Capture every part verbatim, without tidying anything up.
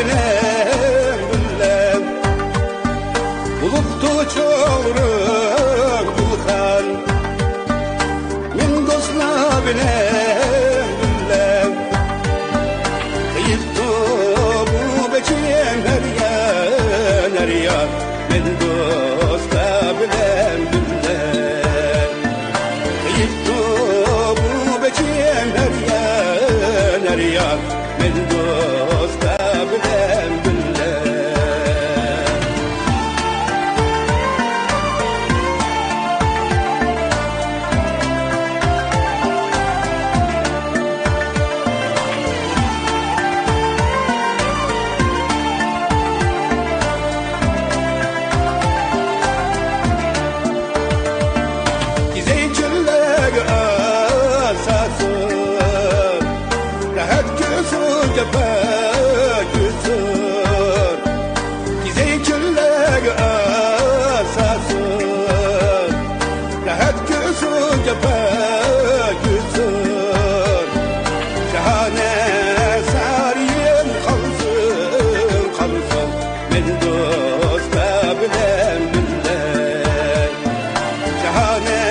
بىلەن بىللە، بولۇپتۇ چوغرۇم گۈلخان. مەن دوستلار بىلەن بىللە، قېيىپتۇ بۇ بېشىم ھەر يان، ھەر يان. مەن دوستلار بىلەن بىللە، قېيىپتۇ بۇ بېشىم ھەر يان، ھەر يان. مەن دوستلار بىلەن بىللە. كېزەي چۆللەرگە ئاساسۇن، راھەت كۆرسۇن، جاپا كۆرسۇن. كېزەي چۆللەرگە ئاساسۇن، راھەت كۆرسۇن، جاپا كۆرسۇن. شاھانە سارىيىم قالسۇن، قالسۇن. مەن دوستلار بىلەن بىللە، شاھانە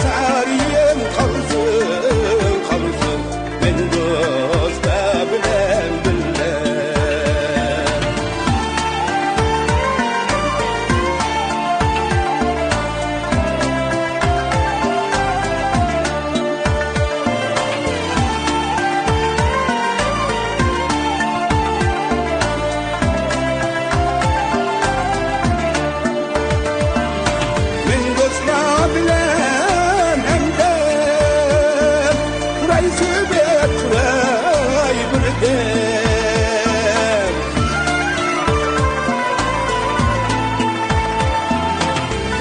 سارىيىم قالسۇن، قالسۇن. مەن دوستلار بىلەن بىللە. مەن دوستلار بىلەن ھەمدەم، تۇراي سۆيۈپ تۇراي بىردەم.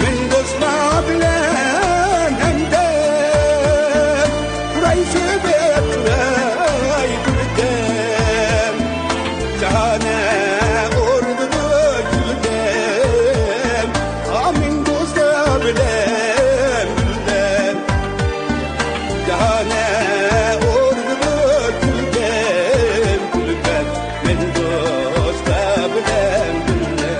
مەن دوستلار بىلەن ھەمدەم، تۇراي سۆيۈپ تۇراي بىردەم. شاھانە ئوردىدا گۈلدەم، ئامىن دوستلار بىلەن بىللە. شاھانە ئوردىدا گۈلدەم، گۈلدەم. مەن دوستلار بىلەن بىللە.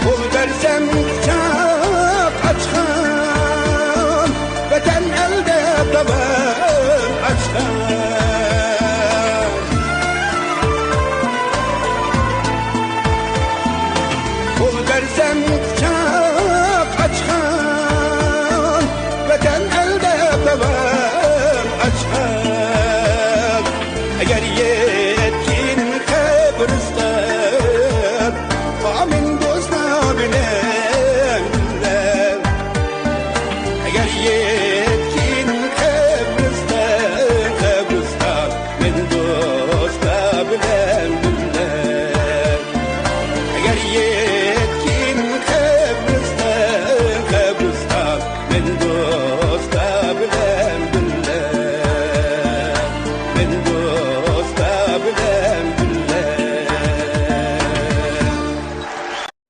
قول بەرسەم قۇچاق ئاچقان، ۋەتەن ئەلدە داۋان ئاچقان. قول بەرسەم قۇچاق ئاچقان، ۋەتەن ئەلدە داۋان ئاچقان. ئەگەر يەتكىنىم قەبرىستانغا،